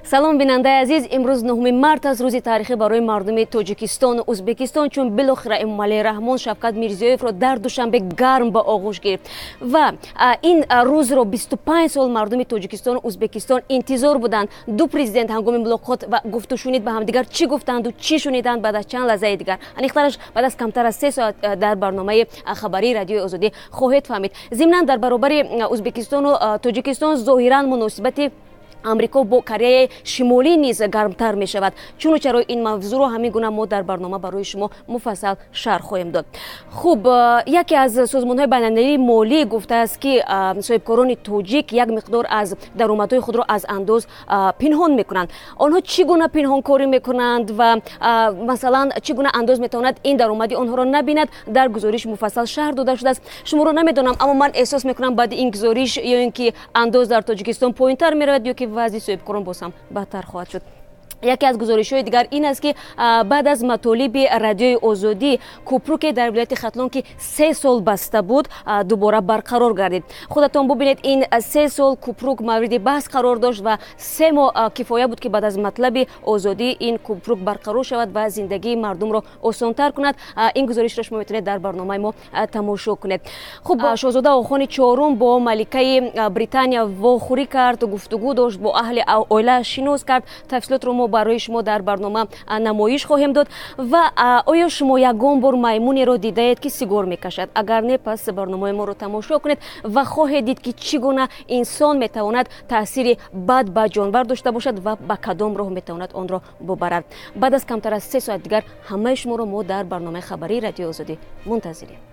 Салом, бинандаи азиз. Имрӯз 9 март аст, рӯзи таърихӣ барои мардуми Тоҷикистону Ӯзбекистон, чун билохира Эмомалӣ Раҳмон Шавкат Мирзиёевро дар Душанбе гарм ба оғӯш гирифт. Ва ин рӯзро 25 сол мардуми Тоҷикистону Ӯзбекистон интизор буданд. Ду президент ҳангоми мулоқот ва гуфтушунид ба ҳамдигар чӣ гуфтанду чӣ шуниданд, баъд аз чанд лаҳзаи дигар, аниқтараш баъд аз камтар аз 3 соат, дар барномаи хабарии Радиои Озодӣ хоҳед фаҳмид. Зимнан, дар баробари Ӯзбекистону Тоҷикистон зоҳиран муносибати Амрико бо Кореяи Шимолӣ низ гармтар мешавад. Чуну чаро, ин мавзӯъро ҳамин гуна мо дар барнома барои шумо муфассал шарҳ хоҳем дод. Хуб, яке аз созмонҳои байналмилалии молӣ гуфтааст, ки соҳибкорони тоҷик як миқдор аз даромадҳои худро аз андоз пинҳон мекунанд. Онҳо чӣ гуна пинҳонкорӣ мекунанд ва, масалан, чӣ гуна андоз метавонад ин даромади онҳоро набинад, дар гузориш муфассал шарҳ дода шудааст. Шуморо намедонам, аммо ман эҳсос мекунам, баъди ин гузориш ё ин ки андоз дар Тоҷикистон поинтар меравад, ё ки вазъи соҳибкорон боз ҳам бадтар хоҳад шуд. Яке аз гузоришҳои дигар ин аст, ки баъд аз матолиби Радиои Озодӣ кӯпруке дар вилояти Хатлон, ки 3 сол баста буд, дубора барқарор гардид. Худатон бубинед, ин 3 сол кӯпрук мавриди баҳс қарор дошт ва 3 моҳ кифоя буд, ки баъд аз матлаби Озодӣ ин кӯпрук барқарор шавад ва зиндагии мардумро осонтар кунад. Ин гузоришро шумо метавонед дар барномаи мо тамошо кунед. Хуб, шоҳзода Оғохони Чорум бо маликаи Британия вохӯрӣ кард, гуфтугӯ дошт, бо аҳли оила шинос кард. Тафсилотро мо барои шумо дар барнома намоиш хоҳем дод. Ва оё шумо ягон бор маймунеро дидаед, ки сигор мекашад? Агар не, пас барномаи моро тамошо кунед ва хоҳед дид, ки чӣ гуна инсон метавонад таъсири бад ба ҷонвар дошта бошад ва ба кадом роҳ метавонад онро бубарад. Баъд аз камтар аз 3 соат дигар ҳамаи шуморо мо дар барномаи хабарии Радиои Озодӣ мунтазирем.